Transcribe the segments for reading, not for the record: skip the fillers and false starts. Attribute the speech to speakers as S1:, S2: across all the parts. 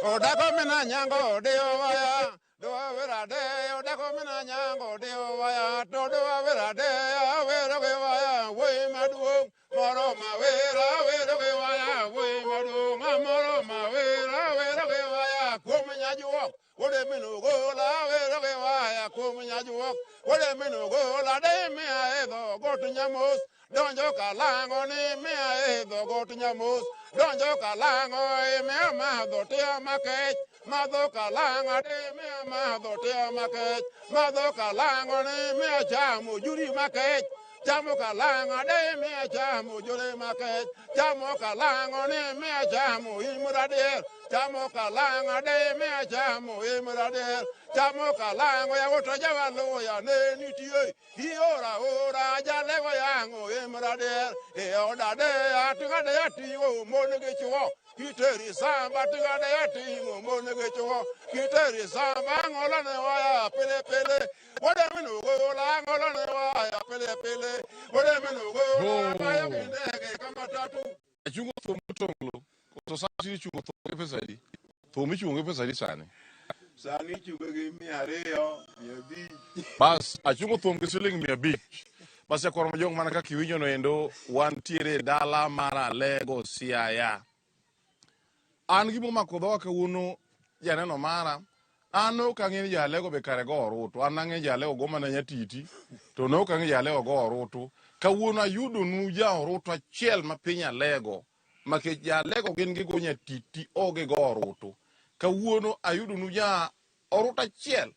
S1: Odako mina nyango dio waya. Doa wera de odako mina nyango dio waya. To doa wera de awero ge waya. Woi maduong moro ma wera awero ge waya. Woi maduong moro ma wera awero ge waya. Kuom nyajuok wode minu gola awero ge waya. Kuom nyajuok wode minu gola de mi aedho got nyamos. Donjo kalango ni mi aedho got nyamos. Donjo kalango e mi amadho tia makech. Madho kalango de mi amadho tia makech. Madho kalango ni mi achamo juri makech. Chamo kalango de mi achamo juri makech. Chamo kalango ni mi achamo imuradier. Chamo kalango de mi achamo imuradier. Chamo kalango ya woto jawalo ya ne nitie. Iora ora jalego yango imuradier. E oda de atiga de atingo mon ge chuo. Kiteri samba tiga de atingo mon ge chuo. Kiteri samba ngola ne waya pele pele. Wode minu gola ngola ne waya pele pele. Wode minu gola bayo kindege kama tatu.
S2: Achungo thum motonglo. Koso sani ichungo thum gi pesa adi? Thum ichungo gi pesa adi sani?
S3: Sani ichungo gi 200, 500.
S2: Bas, achungo thum gi siling 500. Bas yakwar majong mana kaka iwinjo no endo, wantiere e dala mar Alego Siaya. An gima omako dhoga kawuono janeno mara, an ok ang'e ni ja Alego be kare go orutu. An ang'e ja Alego go mana nyatiti, to ne ok ang'e ja Alego go orutu. Kawuono ayudonu ja orutu achiel ma piny Alego, makech ja Alego gin gigo nyatiti o gigo orutu. Kawuono ayudonu ja orutu achiel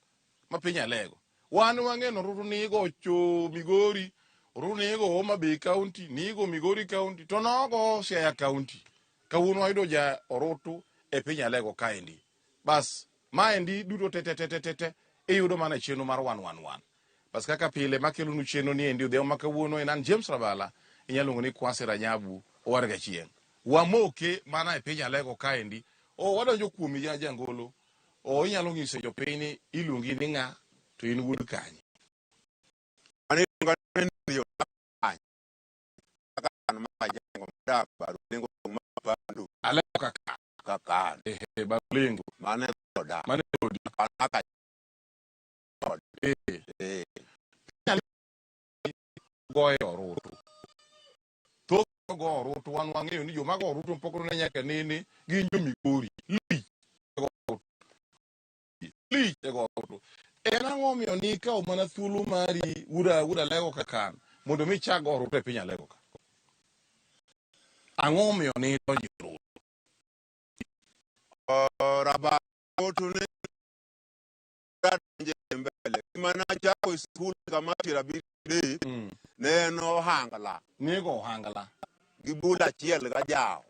S2: ma piny Alego. Wan wang'e ni orutu nigo cho Migori, orutu nigo Homa Bay County, nigo Migori County, to nogo Siaya County. Kawuono wayudo ja orutu e piny Alego kaendi. Bas, maendi duto te te te te te te iyudo mana e chenro mar 111. Bas kaka pile makelonu chenro ni endi odhiambo ma kawuono en an James Rabala, inyalo luongo ni Kwasi Ranyabu owar gachieng'. Wamoke mana e piny Alego kaendi. O wadonjo kuomi ja jangolo. O inyalo nyiso jopiny ni iluongi ni ng'a to in wuod kanye.
S3: An iluonga ni
S2: Alego kaka.
S3: Kaka.
S2: Ehe, Barulengo.
S3: Mane oda.
S2: Mane odi.
S3: Kaka.
S2: Eh. Goyo orutu. Thoth go orutu wan wang'eyo ni joma go orutu pok ne nyaka nene gin jo Migori. Lich go orutu. Lich go orutu. En ang'o omiyo nikawo mana thuolo mari wuod Alego kakan mondo mi ichak go orutu e piny Alego ka? Ang'o omiyo nidonjo e orutu?
S3: Raba orutu ne adonje mbele. Gima nachako e skul kama piero abiriyo adek ne en ohangla.
S2: Nego ohangla.
S3: Gi bul achiel ga jawo.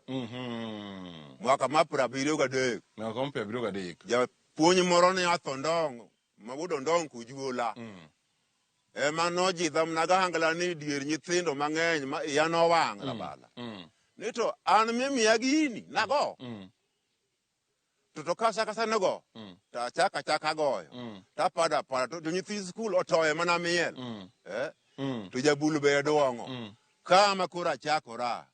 S3: Mwaka mar piero abiriyo gadek.
S2: Mwaka mar piero abiriyo gadek.
S3: Japuonj moro ne atho Ndong', ma wuod Ondong' Kojuola. Ema nojidha mana gahangla ni dier nyithindo mang'eny ma iya nowang' Rabala. Ni to an mimiya gini nago. To kasa kasa nego to achaka achaka goyo. To apado apada to nyithi skul otoye mana miel. To jabul be duong'o. Kama koro achakora.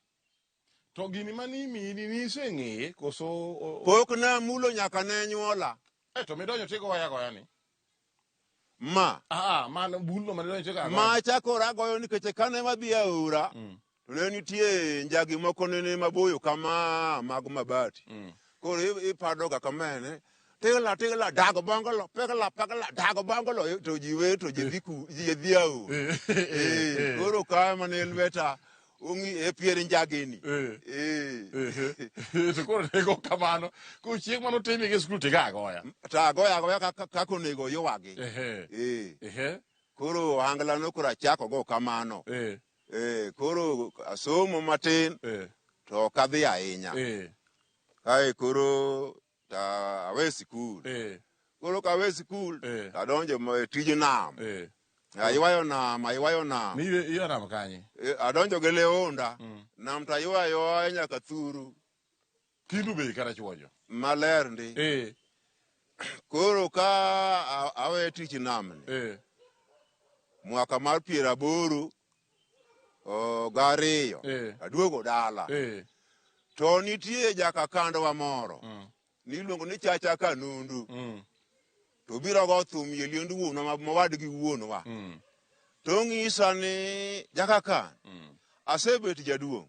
S2: To gini mani imiyi ni niseng'eye koso
S3: Pok namulo nyaka ne nyuola.
S2: To midonjo tigoya agoya ni.
S3: Ma.
S2: Mano bulno mane idonjo tigoya agoya.
S3: Ma achakora goyo nikech kane wadhi aora, to ne nitie njagi moko nene maboyo kama mag mabati. Koro ipadoga kamene, tigla tigla dago bongolo, pegla pegla dago bongolo, to ji wer to ji dhi ku, ji dhi aora. Koro ka mane lweta ong'i e pier njagini.
S2: To koro nego kamano. Koro chieng' mane otimi gi skul tiga agoya.
S3: To agoya agoya kaka onego ywagi. Koro ohangla no koro achako go kamano. Koro asomo matin to ok adhi ahinya. Kae koro ta awe sikul. Koro ka awe sikul to adonjo e tij nam. Aywayo nam, aywayo nam.
S2: Ni iyo nam kanye?
S3: Adonjo gi Leonda. Nam to aywayo aywaya nyaka Thuru.
S2: Kindu be kata chuojo?
S3: Maler ndi. Koro ka awe tich namni. Mwaka mar piero aboro gariyo. Aduogo dala. To nitie jakakandwa moro. Niluongo ni Chacha Kanundu. To biro go thum e liend wuonwa mowadgi wuonwa. To ng'isa ni Jakakan, asebet jaduong'.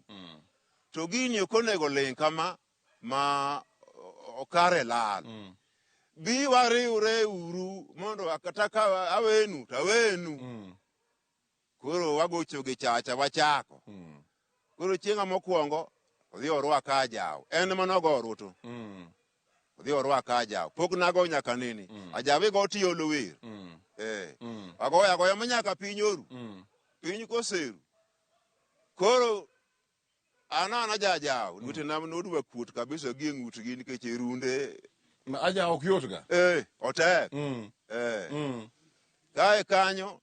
S3: To gini ok onego ling' kama ma okare lal. Bi wariwre uru mondo kata ka awenu to awenu. Koro wagocho gi Chacha wachako. Koro chieng'a mokwongo odhi orwaka ajawo. En ema nogo orutu. Odhi orwaka ajawo. Pok nago nyaka nene. Ajawo igo tiolo wer. Agoyo agoya ma nyaka piny oru. Piny koseru. Koro an ana jajawo. Lwetena nodwa kuot kabisa gi e ng'utgi nikech e runde.
S2: Ajawo ok yot ga.
S3: Otek. Kae kanyo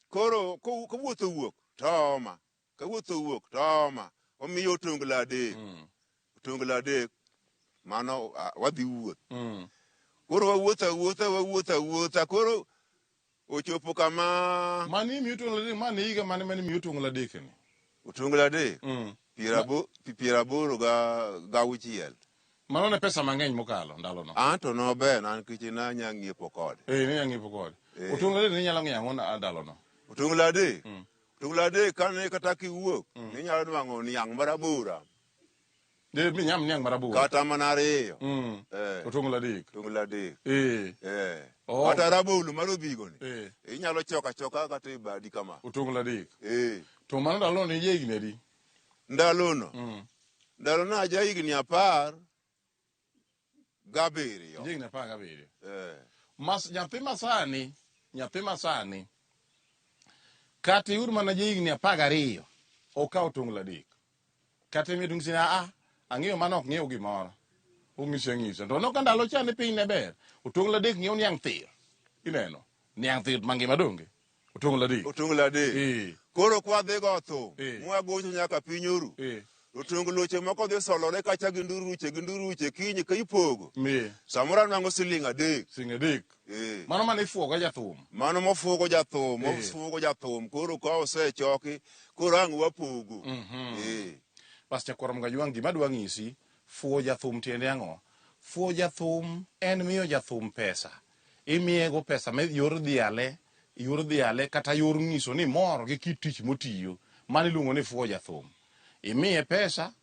S3: koro kowuotho wuok to oma. Kawuotho wuok to oma. Omiyo otongla adek. Otongla adek mano wadhi wuoth. Koro wawuotho awuotha wawuotho awuotha koro ochopo kama
S2: Mani imiyo otongla adek mane higa mane mane imiyo otongla adek ni?
S3: Otongla adek 86.
S2: Mano ne pesa mang'eny mokalo ndalono.
S3: An to nober na nikech nanya ng'iepo kode.
S2: Ne ng'iepo kode. Otongla adek ne nyalo ng'iewo ang'o ndalono?
S3: Otongla adek. Otongla adek kane kata kiwuok ninyalo nwang'o niang' marabora.
S2: De mi nyam niang' marabora.
S3: Kata mana ariyo.
S2: Otongla adek.
S3: Otongla adek. Kata rabolo mar odhigo ni. Inyalo choka choka kata e badi kama.
S2: Otongla adek. To mano ndalono ne higni adi?
S3: Ndalono. Ndalono aja higni 17.
S2: Higni 17. Mas nyathi masani kata iyud mana ja higni 12 okaw otongla adek. Kata imiyo tung'isi ni ang'eyo mano ok ng'iew gimoro. Ong'isi ang'isa. To noka ndalo cha ni piny ne ber. Otongla adek ng'iew niang' thir. Ineno? Niang' thir mangima donge? Otongla adek.
S3: Otongla adek. Koro kwadhi go thum. Mwagocho nyaka piny oru. Otongloche moko dhi solore kacha gi nduruche gi nduruche kiny ka ipogo. Samoro anwang'o siling 3.
S2: Siling 3. Mano mane ifuogo jathum.
S3: Mano mofuogo jathum, mofuogo jathum. Koro ka osechoki, koro ang' wapogo.
S2: Bas nyakwar Mgajwang' gima adwa ng'isi, fuo jathum tiende ang'o? Fuo jathum en miyo jathum pesa. Imiyego pesa me yor dhiale, yor dhiale kata yor ng'iso ni mor gi kit tich motiyo. Mano iluongo ni fuo jathum. Imiye pesa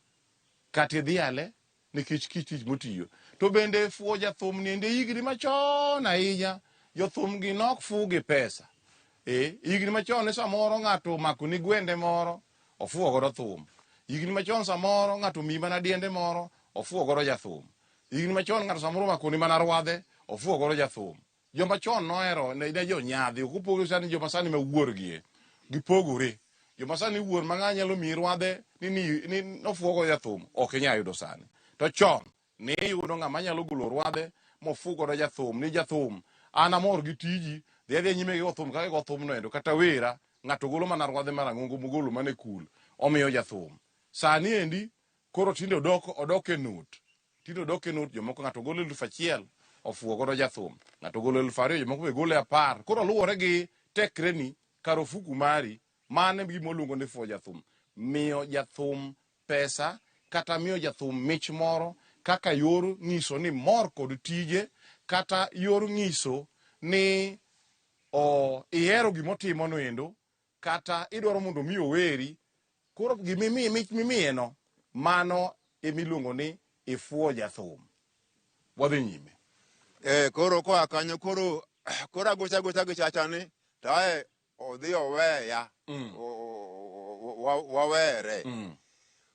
S2: kata idhiale nikech kit tich motiyo. To bende fuo jathum niende higni machon ahinya, jothum gi nok fu gi pesa. Higni machon ni samoro ng'ato omako ni gwende moro, ofuo godo thum. Higni machon samoro ng'ato omiyi mana diende moro, ofuo godo jathum. Higni machon ng'ato samoro omako ni mana rwadhe, ofuo godo jathum. Joma chon nohero ne jo nyadhi, ok opogore sani joma sani ma wuor gie. Gipogore. Joma sani wuor ma ng'a nyalo miyi rwadhe ni nofuo godo jathum, ok inyal yudo sani. To chon ne iyudo ng'ama nyalo golo rwadhe mofuo godo jathum, ni jathum an amor gi tiji, dhi adhiya nyime gi go thum kaka igo thum no endo, kata wera, ng'ato golo mana rwadhe marang'ongo mogolo mana e kul, omiyo jathum. Sani endi koro tinde odok e not. Tinde odok e not, jomoko ng'ato golo 1000, ofuo godo jathum. Ng'ato golo 2000, jomoko be golo 10. Koro luwore gi tekreni, kar ofuku mari, mano e gima waluongo ni fuo jathum. Miyo jathum pesa kata miyo jathum mich moro kaka yor ng'iso ni mor kod tije, kata yor ng'iso ni ihero gimotimo no endo, kata idwaro mondo mi oweri. Koro gimimiye, mich mimiye no, mano emiluongo ni ifuo jathum. Wadhi nyime.
S3: Koro koa kanyo, koro agocha agocha gi Chacha ni, to ae odhi oweya. Wawere.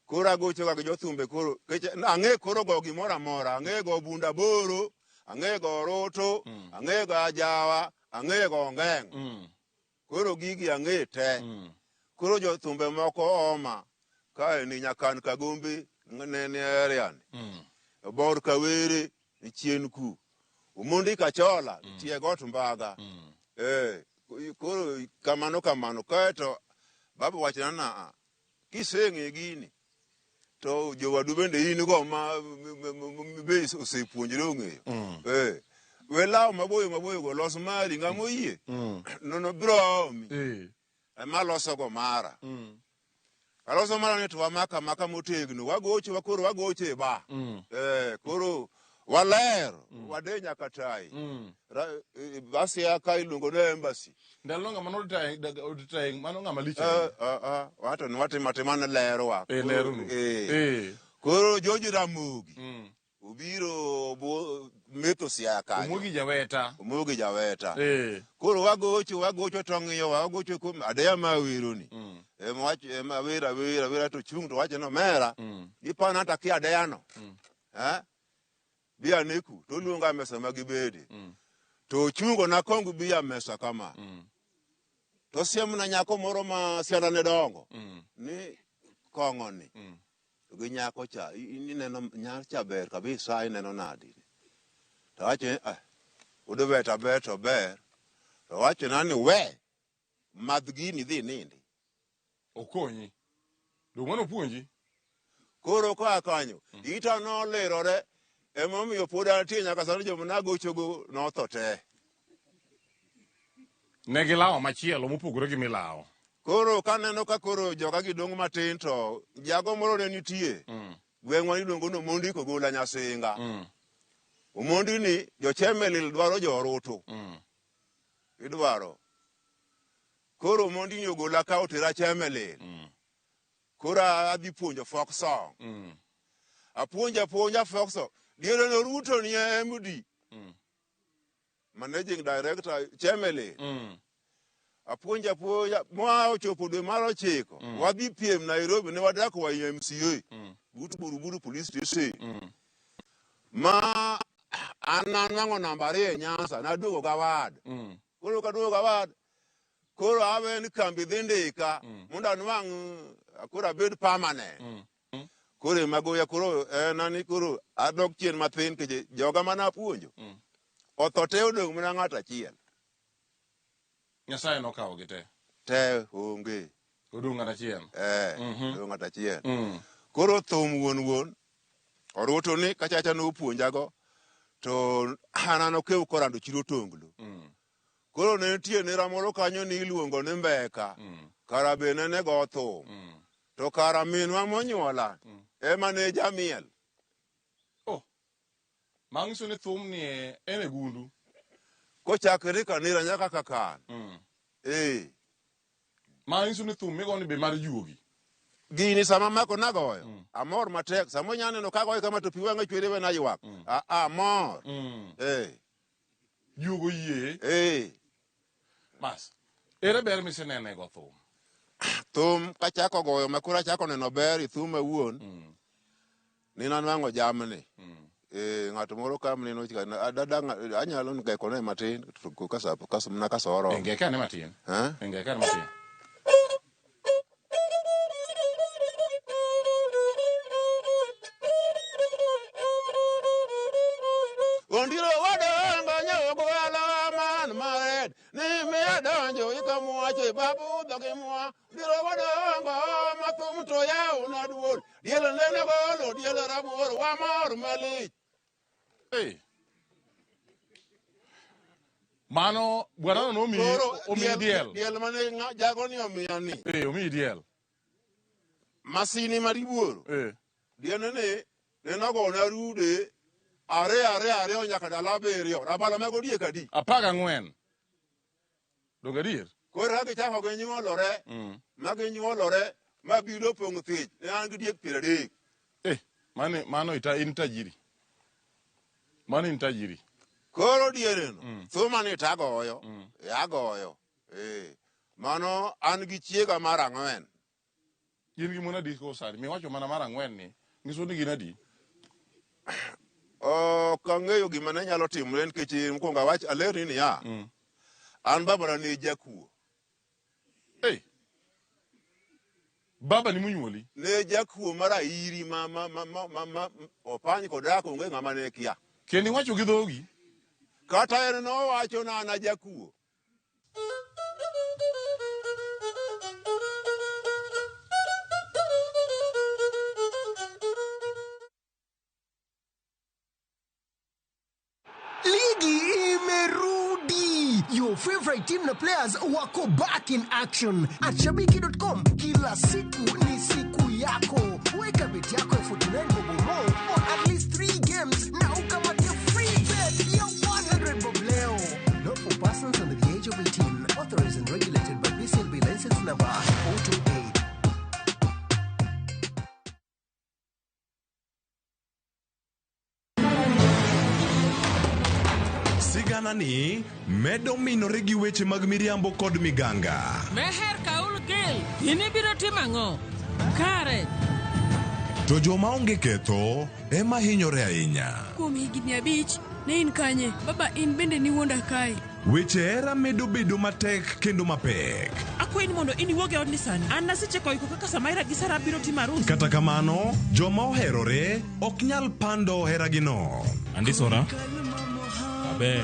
S3: Koro agocho ga gi jothumbe koro, kech ang'e koro go gimoro amora, ang'e go bunda boro, ang'e go roto, ang'e go ajawa, ang'e go ongeng'. Koro gigi ang'e te. Koro jothumbe moko oma kae ni Nyakan Kagombe ne ni area ni. Bor Kawere ni chien ku. Omondi Kachola tie got Mbaga. Koro kamano kamano kaeto baba wachna na kiseng'e gini to jowadu bende in go ma be osepuonjre ong'eyo. We law maboyo maboyo go los mari ng'ama oyie. Nono biro omi. Ema loso go mara. Aloso mara ni to wamaka maka motegno. Wagocho wakoro wagocho e ba. Koro Waler, wade nyaka tai. Basi ya ka iluongo ni embassy.
S2: Ndalo ng'ama noditaeng mano ng'ama lich.
S3: Wato ni watimo atima ni lerwa.
S2: Eh, leruru.
S3: Eh. Koro George Ramogi. Obiro metho Siaya kanyo.
S2: Omogi Jaweta.
S3: Omogi Jaweta. Koro wagocho to ng'iyowa, wagocho kuom adeya ma weroni. Ema wach ema wera wera wera to chung' to wacho ni omera. Ipana hata kia adeyano. Bi aneku to oluonga e mesa ma gibede. To ochungo na kong bi e mesa kama. To siemna nyako moro ma siandane dongo. Ni kong'o ni. Gi nyako cha, ineno nyar cha ber kabisa, ineno nadi. To wacho ni, udubet aber to ber. To wacho na ni we, madh gini dhi nindi.
S2: Okonyi. Dong' mano opuonji?
S3: Koro koa kanyo, ita nolirore, emomiyo pod antie nyaka sani joma nagochogo notho te.
S2: Ne gilawo machielo mopogore gi milawo.
S3: Koro kaneno ka koro joga gidong' matin to jago moro ne nitie. Gweng'wa iluongo ni Omondi Kogola Nyasinga. Omondi ni jochemelil dwaro jorutu. Idwaro. Koro Omondi ni ogola ka otera Chemelil. Koro adhi puonjo folk song. Apuonjo apuonja folk song. Diere no Ruto ni MD. Managing Director Chemelil. Apuonja apuonja mwa ochopo dwe mar 9. Wadhi piem Nairobi ne wadak YMCA. But Buruburu Police Station. Ma an nanwang'o namba 2 e Nyanza, naduogo gawad. Koro kaduogo gawad, koro awe ni kambi dhi ndika mondo anwang' koro abed permanent. Koro ema goya koro en ani koro adok chien mathin nikech joga mane apuonjo. Otho te odong' mana ng'ato achiel.
S2: Nyasaye nokawogi te.
S3: Te onge.
S2: Odong' ng'ato achiel.
S3: Odong' ng'ato achiel. Koro thum wuon wuon, oruto ni kachacha nopuonjago, to an anokew korando chiro tonglo. Koro ne nitie nera moro kanyo ni iluongo ni Mbeka, kara be ne go thum. To kara minwa monyuola, ema ne jamiel.
S2: Oh, manyiso ni thum ni en e gundu.
S3: Kochakre kanira nyaka kakan.
S2: Manyiso ni thum migoni be mar juogi.
S3: Gini sama mako nagoyo, amor matek. Sama inya neno kagoyo kama to pi wang'a chwere wena ywak. Amor.
S2: Juogo yie. Bas. Ere ber misenene go thum?
S3: Thum kachako goyo ma koro achako neno ber e thum awuon. Ni nanwang'o jamni. Ng'ato moro ka mneno adada anyalo ngekone matin mana ka sa oromo.
S2: Ngekane matin. Ngekane matin.
S3: Ondiro wadongo nyogo ala man mared ni miya donjo ikamuache babu dhogi mwa ndiro wadongo mathum to yaw na duol diel nene golo diel rabuor wamor malich.
S2: Mano bwana no omi diel.
S3: Diel mane jago ni omiya ni.
S2: Omi diel.
S3: Masini maribuoro. Diel ne nogona rude are nyaka dala 7 rabala mago diek adi?
S2: 14. Donge adier?
S3: Koro ka gichako ginyuolore, ma ginyuolore, ma biro pong'o thich, ne an gi diek 30.
S2: Mano in tajiri. Mano in tajiri.
S3: Koro diereno, thuma ni tagoyo, agoyo. Mano an gi chiega mar 4.
S2: In gi mon adi ko sani? Miwacho mana mar 4 ni, nyiso ni gin adi?
S3: Ok ang'eyo gima ne nyalo timore nikech mokwongo awach alerni niya, an babana ne jakuo.
S2: Baba ni monyuoli?
S3: Ne jakuo mar airi ma opany kod dak onge ng'ama ne kia.
S2: Kendo iwacho gi dhogi?
S3: Kata en nowacho na an ajakuo.
S4: Ligi imerudi. Your favorite team na players wako back in action. At shabiki.com kila siku ni siku yako. Weka bet yako ya 49 bob or more on at least 3 games na ukamate star 028.
S5: Sigana ni medo minore gi weche mag miriambo kod miganga.
S6: Meher Kaul Gil, in ibiro timo ang'o? Kare.
S5: To joma onge ketho ema hinyore ahinya.
S7: Kuom higni 5, ne in kanye? Baba, in bende niwuonda kae.
S5: Weche hera medo bedo matek kendo mapek.
S8: Akwayi ni mondo in iwuog e odni sani. An nasechako iko kaka Samaira gi Sara biro timo arus.
S5: Kata kamano, joma oherore ok nyal pando heragino.
S9: Andisora. Aber.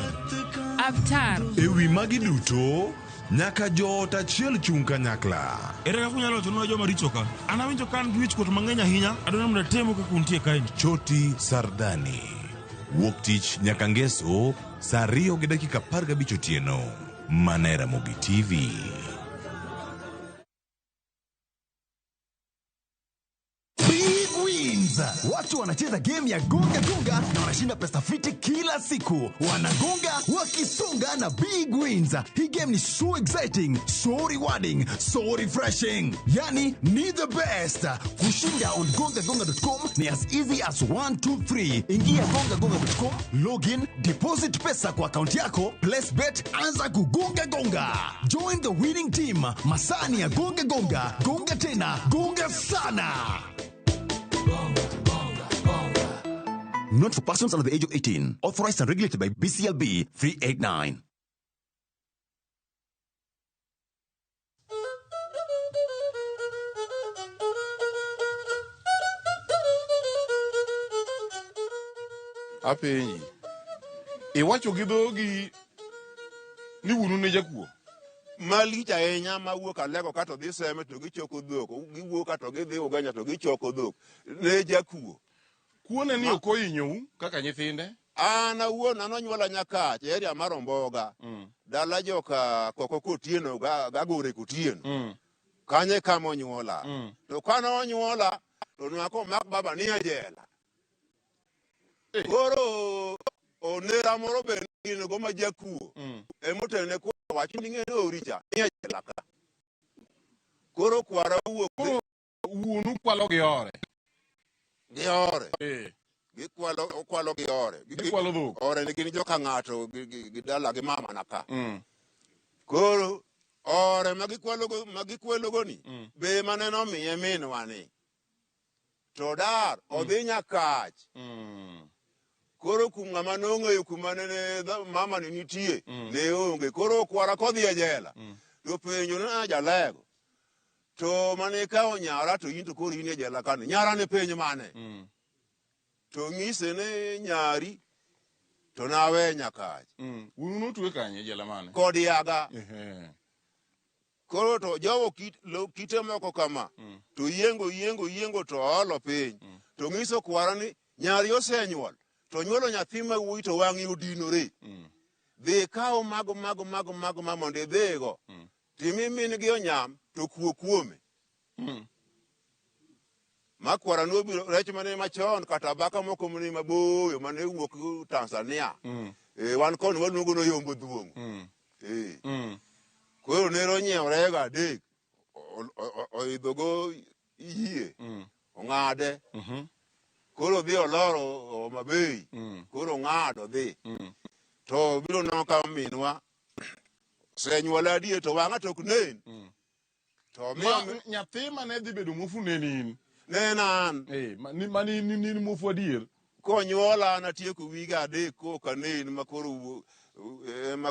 S6: Avtar.
S5: E wi magi duto, nyaka joot achiel chung' kanyakla.
S9: Ere kaka unyalo wachonwa joma richo ka? An awinjo ka an gi wichkuot mang'eny ahinya. Adwaro ni mondo atemu kaka untie kaeni.
S5: Choti Sardani. Wuok tich nyaka ngeso saa 2:15 otieno. Mana e Ramogi TV.
S4: Big wins. Watu wanacheza game ya gonga gonga na wanashinda pesa fiti kila siku. Wanagonga wakisonga na big wins. Hii game ni so exciting, so rewarding, so refreshing. Yani ni the best. Kushinda on gongagonga.com ni as easy as 1 2 3. Ingia gongagonga.com, login, deposit pesa kwa akaunti yako, place bet, anza kugonga gonga. Join the winning team. Masani ya gonga gonga, gonga tena, gonga sana. Not for persons under the age of 18. Authorized and regulated by BCLB 389.
S2: Apenji. Iwacho gi dhogi ni wuonu ne jakuo.
S3: Malich ahinya mawuok Alego ka to dhi Seme to gichoko dhok, giwuok ka to gidhi Ugenya to gichoko dhok. Ne jakuo.
S2: Kuone ni ok ohinyou kaka nyithinde.
S3: An awuon an onyuola Nyakach, e area mar Omboga. Dala joka Koko Kotieno Gagore Kotieno. Kanyo e kama onyuola. To kane onyuola, to nwako omak baba ni e jela. Koro onera moro be gin go ma jakuo. Emotene kwa wacho ni ng'e ni ori cha, ni e jela ka. Koro kwara wuok
S2: Koro wuonu kwalo gi ore.
S3: Gi ore. Gikwalo, okwalo gi ore.
S2: Gikwalo dhok.
S3: Ore ni gin joka ng'ato gi dala gi mama na ka. Koro ore ma gikwalo go, ma gikwelo go ni, be mane nomiye minwa ni. To dar, odhi Nyakach. Koro kum ng'ama nong'eyo kuma nene mama ni nitie, ne onge. Koro kwara kodhi e jela, to penjo ni, ah, jalego. To mane ikawo nyara to in to koro in e jela kani. Nyara ne penj mane? To ng'ise ni nyari to nawe Nyakach.
S2: Wuonu notwe kanye e jela mane?
S3: Kod yaga. Koro to jowo kite moko kama, to yiengo, yiengo, yiengo to oolo piny. To ng'iso kwara ni nyari osenyuol, to nyuolo nyathi ma wuoyi to wang'e odinore. Dhi ikaw mago, mago, mago, mago ma mondo idhigo. Timi min gi onyam to kuo kuome. Ma kwara nobiro rech mane machon kata baka moko mane maboyo mane wuok Tanzania. Wan koni waluongo ni oyombo dhuong'o. Koro nero nyiewo rego 3, oidho go yie, ong'ade. Koro dhi oloro Homa Bay, koro ong'ado dhi. To biro neno ka minwa osenyuola adier to wang'a to ok nen. To miyo
S2: Ma, nyathi mane dhi bedo muofu ne in?
S3: Ne en an.
S2: Mani ni muofu adier?
S3: Konyuola an atieko wiga 3 koka anen ma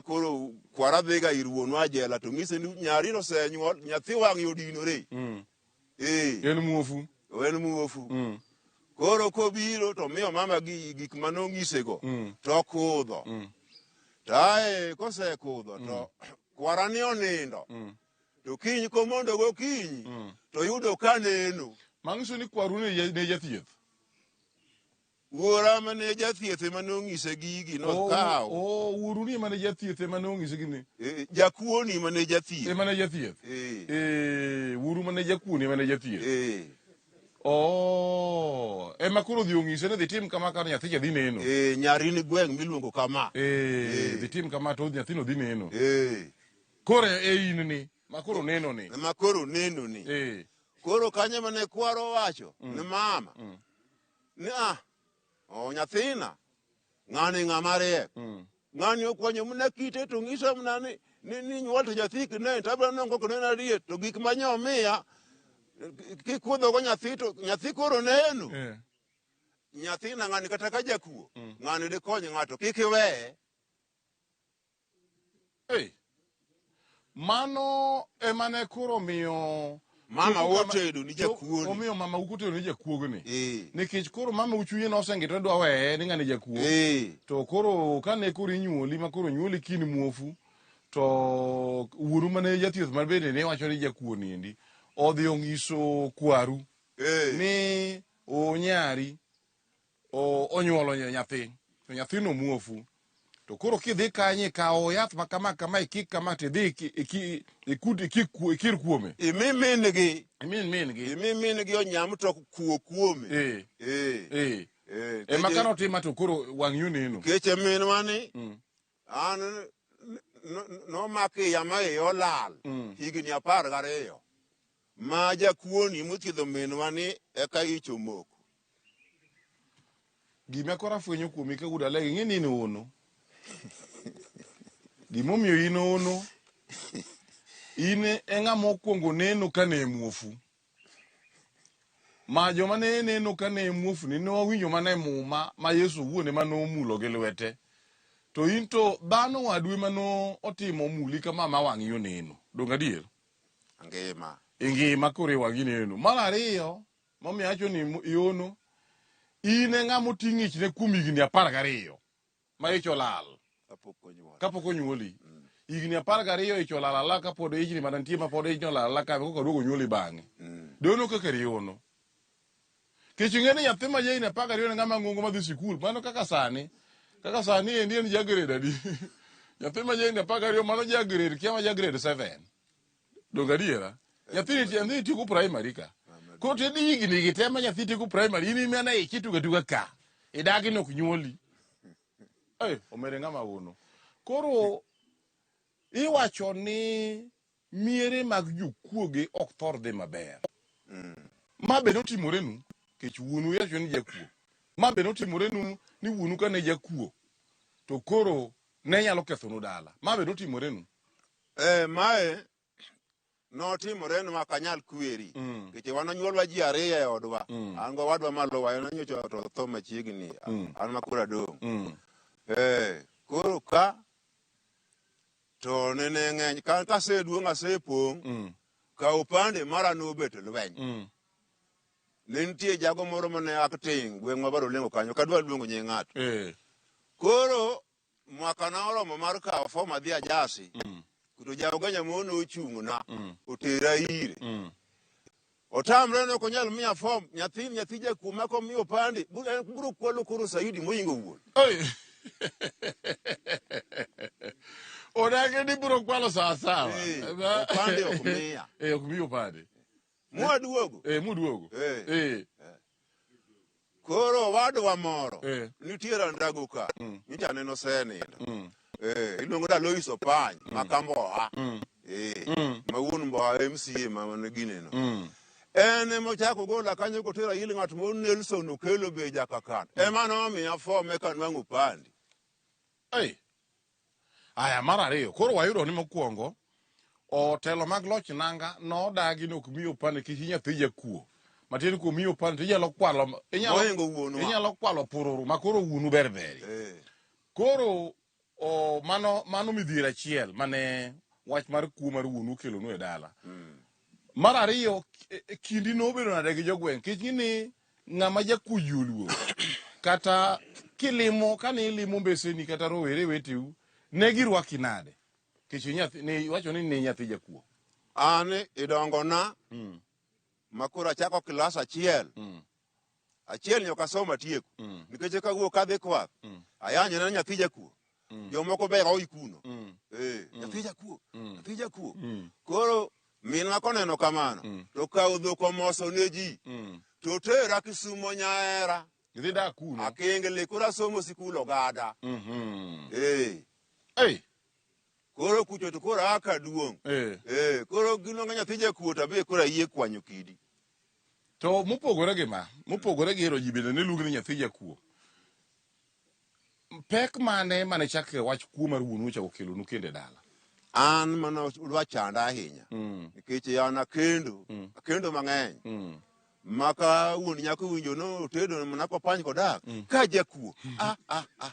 S3: koro kwara dhiga ir wuonwa e jela to ng'ise ni nyari osenyuol, nyathi wang'e odinore.
S2: En muofu.
S3: En muofu. Koro kobiro to miyo mama gi gik manong'isego to kudho. To ae kosekudho to kwara ni onindo. To kiny komondo gokinyi to yudo ka neno.
S2: Manyiso ni kwaru ne jathieth.
S3: Wuora mane jathieth ema nong'ise gigi nokawo.
S2: Wuoru ni ema ne jathieth ema nong'ise gini.
S3: Jakuoni ema ne jathieth.
S2: Ema ne jathieth. Wuoru mane jakuoni ema ne jathieth. Ema koro dhi ong'ise ni dhi tim kama ka nyathi cha dhi neno.
S3: Nyari ni gweng' miluongo kama.
S2: Dhi tim kama to nyathino dhi neno. Koro e in ni. Ma koro neno ni.
S3: Ma koro neno ni. Koro kanyo mane kwaro wacho ni mama ni ah, o nyathina, ng'ani ng'ama riek. Ng'ani okwanyo mana kite to ng'isa mana ni nyuol to nyathi ok nen, to abiro neno kok onen adier, to gik ma nyo omiya kikudhogo nyathi to nyathi koro neno. Nyathina ng'ani kata ka jakuo, ng'ani dikony ng'ato, kik iweye.
S2: Hey. Mano ema ne koro miyo
S3: Mama
S2: chopo kama-
S3: otedo ni jakuoni.
S2: Omiyo mama otedo ni jakuogni. Nikech koro mama chunye nosengito dwa weye ni ng'ani jakuo. To koro kane koro inyuoli ma koro nyuoli kin muofu to wuoru mane jathieth mar bende ne wacho ni jakuo ni endi odhi ong'iso kwaru ni onyari onyuolo nyathi to nyathino muofu to koro kidhi kanye ikawo yath ma kama kama ikik kama tidhi ikir kuome.
S3: Imi min-gi.
S2: Imi min-gi.
S3: Imi min-gi onyam to kuo kuome.
S2: Ema kane otima to koro wang'i oneno.
S3: Keche minwa ni an nomak iya ma iya olal higni 12 ma jakuoni mothiedho minwa ni eka ich omoko.
S2: Gima koro afwenyo kuomi ka wuod Alego, ing'e ni in ono. Gimomiyo in ono, in e ng'ama okwongo neno ka ne muofu. Ma joma ne neno ka ne muofu ni ne wawinjo mana e muma ma Yesu owuon ema nomulo gi lwete. To in to dhano wadu ema no otimo muli kama ma wang'i oneno. Donge adier?
S3: Ngima.
S2: Ingima koro e wang'i neno. Mar ariyo, momiyo awacho ni iono, in e ng'ama oting'o ichne kuom higni 12 ma ich olal. Kapok onyuoli. Higni 12 ich olal ala kapod ichni mana nitie ma pod ich olal ala ka koka duogo onyuoli bang'e. Dono kaka riono. Kech ing'e ni nyathi ma ja higni 12 en ng'ama ng'ongo madhi sikul. Mano kaka sani. Kaka sani endi en ja grade adi. Nyathi ma ja higni 12 mano ja grade kia ma ja grade 7. Donge adiera? Nyathi tieko primary ka. Koro to higni gi te ma nyathi tieko primary in imana ich itugo atuga ka. Idagi nok nyuoli. Omere ng'ama ono. Koro iwacho ni miere mag jokuoge ok thor dhi maber. Ma be notimorenu kech wuonu iwacho ni jakuo. Ma be notimorenu ni wuonu kane jakuo to koro ne nyalo kethonu dala. Ma be notimorenu.
S3: Mae notimorenwa ok anyal kweri. Nikech wan onyuolwa ji ariyo e odwa. An go owadwa maluwa en nyocha to otho machiegni. An ma koro adong'. Koro ka to nene ng'eny ka kaseduong' asepong' ka opande mara nobet lweny. Ne nitie jago moro mane acting gweng'wa baro lengo kanyo kadwa luongo nying ng'ato. Koro mwaka na oromo mar kawo fom adhi ajasi. To jaoga nyamono ochung'na otera ire. Otamre ne ok onyal miya fom nyathi jakuo ma komiyo opande biro kwalo koro saidi mohingo wuon.
S2: Odagi ni biro kwalo sawa sawa.
S3: Opande ok miya.
S2: Ok miyi opande.
S3: Mwaduogo.
S2: Mwaduogo.
S3: Koro owadwa moro nitie Randago ka. Nyocha aneno osenindo. Iluongo ni Alois Opany ma Kamboha. Ma wuon Mboha MCA ma gineno. En ema ochako gola kanyo kotera ir ng'at moro Nelson Okello be jakakan. Ema nomiya fom eka nwang'o opande.
S2: Aya mar ariyo, koro wayudo ni mokwongo otelo mag loch nanga nodagi ni ok miyi opande nikech nyathi jakuo. Matiende kuom miyi opande to inyalo kwalo, inyalo kwalo pururu ma koro wuonu ber beri. Koro mano midhiero achiel mane wach mar kuo mar wuonu okelonu e dala. Mar ariyo, kindi nobedo nade gi jogweng'? Nikech ng'e ni ng'ama jakuo ji oluoro. Kata kilimo, kane ilimo mbeseni kata rowere weteu, ne girwaki nade? Nikech ne iwacho ni ne nyathi jakuo.
S3: An idongona ma koro achako klas achiel. Achiel nyaka asom atieko. Nikech kawuok kadhi kwath, ayanyona nyathi jakuo. Jomoko be oi kuno. Nyathi jakuo, nyathi jakuo. Koro minwa koneno kamano, to kawo dhok omoso ne ji. To tera Kisumo Nyaera.
S2: Idhi dak kuno.
S3: Akingli koro asomo sikul Ogada. Koro kucho to koro aka duong'.
S2: Eh.
S3: Eh, koro giluonga nyathi jakuo to abe koro ayie kwanyo kidi.
S2: To mopogore gi ma, mopogore gi hero ji bende ne luongi ni nyathi jakuo. Pek mane mane chak wach kuo mar wuonu ochako kelonu kendo e dala?
S3: An mano dwa chanda ahinya. Nikech an akendo, akendo mang'eny. Maka wuon nyako winjo no otedo mana kopany kodak. Ka jakuo. Ah, ah, ah.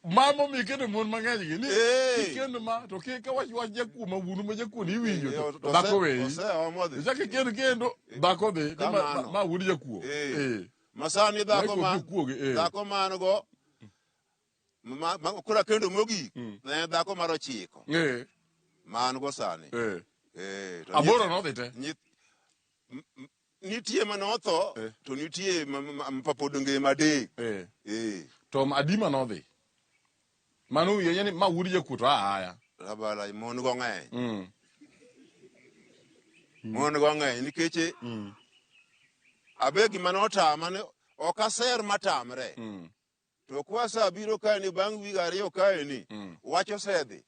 S2: Ma momiyo ikendo mon mang'eny gi ni
S3: Eh.
S2: ikendo ma to ki ka wach wach jakuo ma wuonu ma jakuo ni iwinjo
S3: Eh,
S2: to to dhako weyi.
S3: Oseomo dhi.
S2: Ichak ikendo kendo dhako dhi ni ma- ma
S3: Kamano.
S2: ma wuod jakuo.
S3: Eh.
S2: Eh.
S3: Masani dhako
S2: Maiko
S3: ma
S2: jokuoge, eh.
S3: dhako man go ma koro akendo mogik ne en dhako mar ochiko
S2: Eh.
S3: man go sani.
S2: Eh.
S3: Eh, to
S2: Aboro
S3: nyith-
S2: nodhi te.
S3: Nitie mane otho
S2: Eh.
S3: to nitie ma pod ngima adek.
S2: Eh.
S3: Eh.
S2: To adima nodhi. Mano winjo ni ma wuod jakuo to aaya.
S3: Rabala mon go ng'eny.
S2: Mm.
S3: Mon go ng'eny nikech abe gima notama ne ok aser matamre.
S2: Mm.
S3: To kwasabiro kaeni bang' wig ariyo kaeni wach osedhi.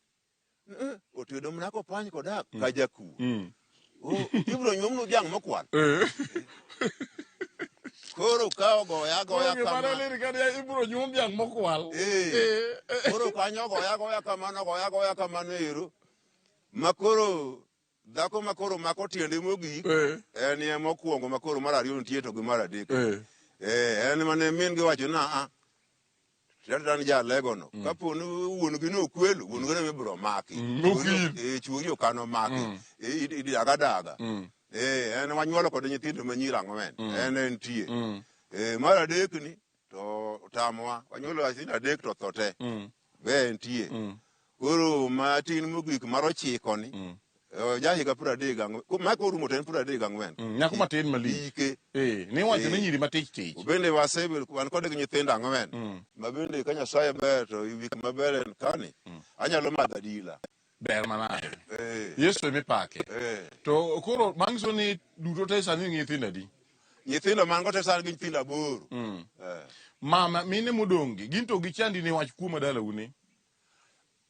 S3: Otedo mana kopany kodak ka jakuo.
S2: Mm.
S3: Oh, ibiro nyuomnu dhiang' mokwal.
S2: Eh.
S3: Koro ka ogoya agoya
S2: Koro gima
S3: kama.
S2: ne lir ka ibiro nyuom dhiang' mokwal.
S3: Eh.
S2: Eh.
S3: Koro kanyo ogoya agoya kamano ogoya agoya kamano ero. Ma koro dhako ma koro mako tiende mogik
S2: Eh.
S3: en e mokwongo ma koro mar ariyo nitie to gi mar adek.
S2: Eh.
S3: Eh, en mane min gi wacho na a tata ni jalego no. Kapo ni wuon gi nokwelo, wuon gi no ibiro maki.
S2: Ok in.
S3: Eh, chuori ok anomaki. Eh, idaga daga. Eh, en wanyuolo kode nyithindo ma nyiri ang'wen. En entie. Eh, mar adek ni to otamowa. Wanyuolo nyithindo adek to otho te. Be entie. Koro matin mogik mar ochiko ni ja higa 34. Ma korumo to en 34.
S2: Nyako matin malich.
S3: Ike.
S2: Eh, niwacho ni
S3: Eh.
S2: nyiri matich tich.
S3: Bende wasebedo wan kode gi nyithindo ang'wen. Ma bende ka Nyasaye ber to i wik maber en kani anyalo madho adila.
S2: Ber manade.
S3: Eh,
S2: Yesu emipake.
S3: eh.
S2: To koro manyiso ni duto te sani nyithindo adi?
S3: Nyithindo man go te sani gin nyithindo aboro. Eh.
S2: Mama mine modong' gi gin to gichandi ni wach kuo ma dalau ni.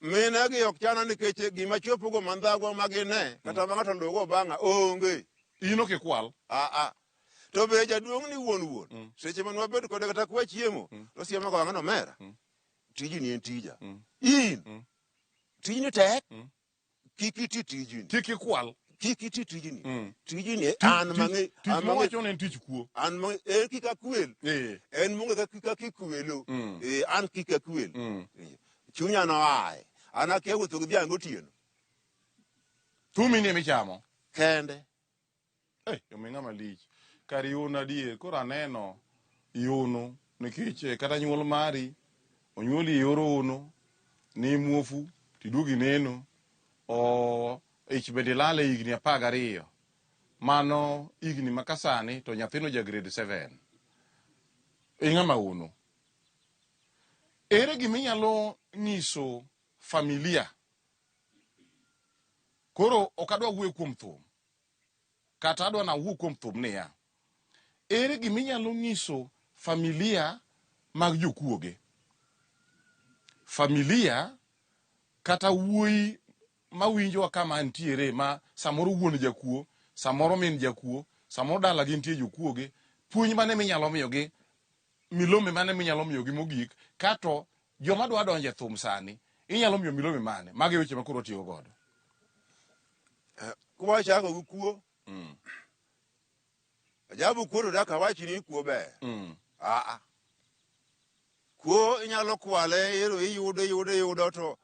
S3: Mine gi ok chana nikech gima chopogo mandhagwa ma gine kata ma ng'ato luwogo bang'a onge.
S2: In ok ikwal.
S3: Ah, ah. To be jaduong' ni wuon wuon. Seche mane wabet kode kata kwa chiemo, to osiemo ga wang'a ni omera. Tijni en tija. In. Tijni tek. Kik iti tijni.
S2: Kik ikwal.
S3: Kik iti tijni. Tijni an mang'e
S2: Tich
S3: an mang'e
S2: mawacho ni en tich kuo.
S3: an mang'e en kik akwel.
S2: Eh.
S3: En mong'e kaka kik akwelo. Eh, an kik akwel. Chunya noaye. An akia wuotho gi dhiang' gotieno.
S2: Thumi ni emichamo.
S3: Kende.
S2: Eh, omi ng'ama lich. Kar yuno adier, koro aneno yuno nikech kata nyuol mari onyuoli e yor ono, ni muofu tiduogi neno, o ich bende ilal e higni 12. Mano higni ma kasani to nyathino ja grade 7. Ing'ama ono. Ere gima inyalo nyiso familia? Koro ok adwa wuoyo kuom thum. Kata adwa nawuo kuom thum niya. Ere gima inyalo nyiso familia mag jokuoge? Familia kata wuoyi mawinjowa kama antiere ma samoro wuon jakuo, samoro min jakuo, samoro dalagi nitie jokuoge, puonj mane minyalo miyogi, milome mane minyalo miyogi mogik, kato joma dwa donjo e thum sani, inyalo miyo milome mane? Mago e weche ma koro watiyo godo.
S3: Kwachako gi kuo. Ajabu kuo to dak awach ni kuo ber. Ah, ah. Kuo inyalo kwale ero iyudo iyudo iyudo to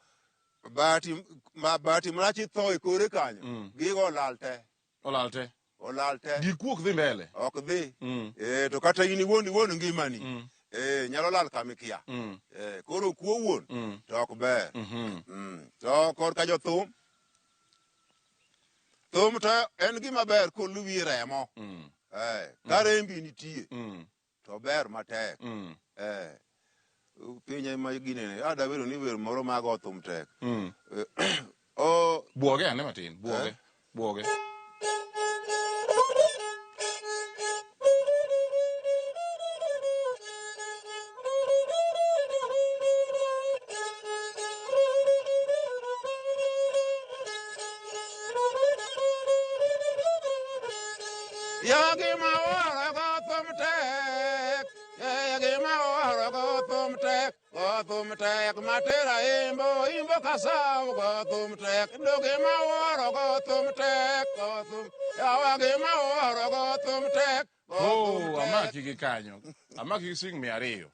S3: bahati ma bahati marach itho e kore kanyo. Gigo olal te.
S2: Olal te.
S3: Olal te.
S2: Gik kuo ok dhi mbele.
S3: Ok dhi. Eh, to kata in iwuon iwuon ngimani. Eh, nyalo lal kama ikia. Eh, koro kuo wuon to ok ber. To korka jothum. Thum to en gima ber koluwi remo. Eh, ka rembi nitie to ber matek. Eh, piny ema ginene. Adabedo ni wer moro mago thum tek. O
S2: Buoge ane matin, buoge. Buoge.
S1: Ya gima oro go thum tek. Ya gima oro go thum tek. Go thum tek matera imbo imbo kasaw go thum tek. Do gima oro go thum tek. Go thum. Ya gima oro go thum tek. Go thum
S2: Oh,
S1: tek.
S2: amaki gi kanyo. Amaki gi siling 200.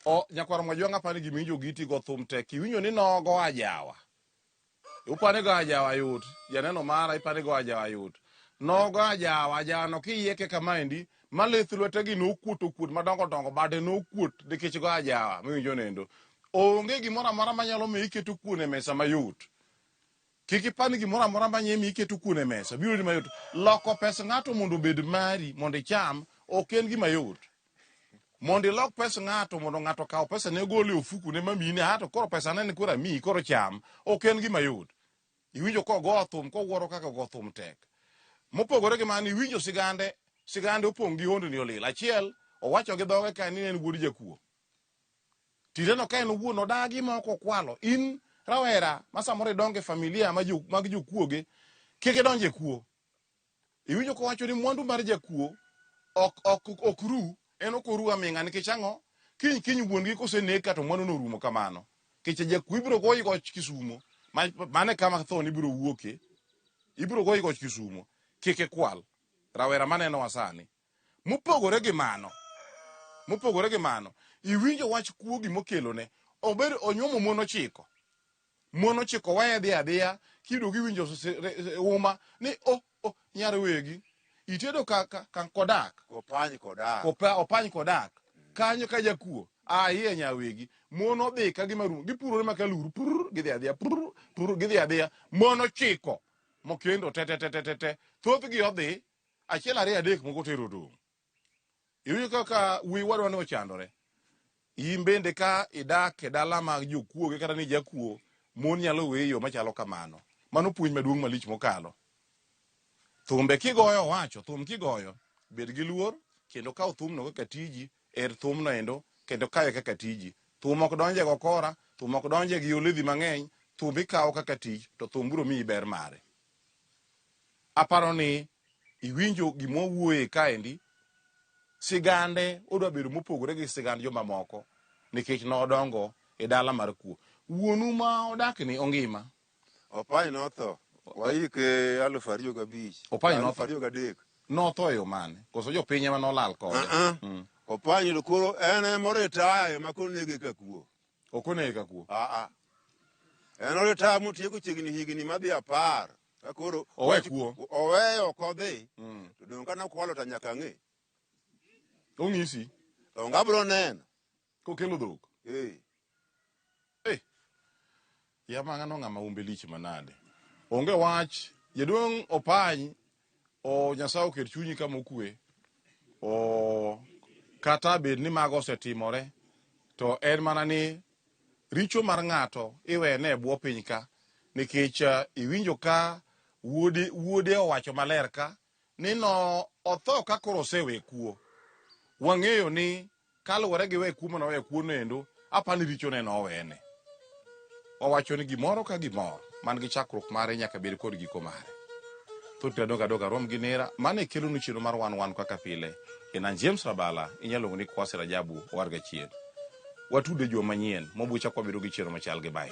S2: O nyakwar Mwajwang' apani gima iwinjo giti go thum tek. Iwinjo ni nogo ajawa. Upani go ajawa yot. Janeno mara ipani go ajawa yot. Nogo ajawa, ajawa no kiyieke kamaendi, ma lith lwetegi nokuot okuot madongo dongo, bade nokuot nikech go ajawa miwinjo nendo. Onge gimoro amora manyalo miyo iketo kuon e mesa mayot. Kik ipani gimoro amora manyalo miyo iketo kuon e mesa, biro ni mayot. Loko pes ng'ato mondo obed mari, mondo icham, ok en gima yot. Mondo ilok pes ng'ato mondo ng'ato okaw pesa ne ogol e ofuku ne mamini, ah to koro pesa ne ni koro amiyi, koro cham, ok en gima yot. Iwinjo kogo thum, kowuoro kaka go thum tek. Mopogore gi mano, iwinjo sigande, sigande opong' gi hondni olil. Achiel, owacho gi dhoge ka ni en wuod jakuo. Tineno ka en owuon odagi ma ok okwalo. In rawera ma samoro idongo e familia mag jokuoge, kik idonj e kuo. Iwinjo kowacho ni mwandu mar jakuo ok ru, en ok oru aming'a nikech ang'o? Kiny kiny wuon gi koseneg to mwandu no orumo kamano. Nikech jakuo ibiro goyi goch Kisumo, mano e kama tho ibiro wuoke. Ibiro goyi goch Kisumo, kik ikwal. Rawera manenowa sani. Mopogore gi mano, iwinjo wach kuo gimokelone. Obed onyuomo mon 9. Mon 9 weye dhi adhiya, kiyudo giwinjo uma ni oh, oh, nyar wegi. Itedo ka kodak.
S3: Opany kodak.
S2: Opany kodak. Kanyo ka jakuo. Ah, iye nyawegi. Mon odhi ka gima rumo. Gipurore ma kaluru. Purr, gidhi adhiya. Purr, purr, gidhi adhiya. Mon 9. Mokendo te te te te te te. Thothgi odhi. 1 2 3 moko tero dong'. Iwinjo kaka wuoyi wadwa ne ochandore. In bende ka idak e dala mag jokuoge kata ni jakuo, mon nyalo weyi e yo machalo kamano. Mano puonj maduong' malich mokalo. Thumbe kigoyo owacho, thum kigoyo, bed gi luor kendo kaw thumno kaka tiji, er thumno endo kendo kawe kaka tiji. Thum ok donje go kora, thum ok donje gi oledhi mang'eny, thum ikawo kaka tich to thum biro miyi ber mare. Aparo ni iwinjo gima wawuoye kaendi, sigande odwa bedo mopogore gi sigand jomamoko nikech nodongo e dala mar kuo. Wuonu ma odakni ongima?
S3: Opany notho. Waike 2005.
S2: Opany notho?
S3: 2003.
S2: Notho e yo mane? Koso jopiny ema nolal kode?
S3: Opany to koro en ema oretire ema koro nege ka kuo.
S2: Ok onege ka kuo?
S3: En oretire motieko chiegni higni madhi 10. Ka koro
S2: Owe kuo.
S3: Oweyo ok odhi. To dong' ka nokwalo to nyaka ang'e.
S2: Ong'isi.
S3: To ngabro neno.
S2: Kokelo dhok. Ya mang'ano ng'ama umbe lich manade. Onge wach, jaduong' Opany, o Nyasaye oket chunyi kama okwe. O kata bed ni mago osetimore, to en mana ni richo mar ng'ato iwene e bwo piny ka, nikech iwinjo ka wuode owacho maler ka ni no otho ka koro osewe kuo. Wang'eyo ni kaluwore gi we kuo mane owe kuo noendo, apani richo ne nowene. Owacho ni gimoro ka gimoro man gi chakruok mare nyaka bed kod giko mare. Thothne adog adoga rom gi nera, mane kelonu chenro mar wan wan kaka pile. En an James Rabala, inyalo luongo ni Kwasi Rajabu owar gachien. Watude juma manyien, mobucha kwa bedo gi chenro machal gi mae.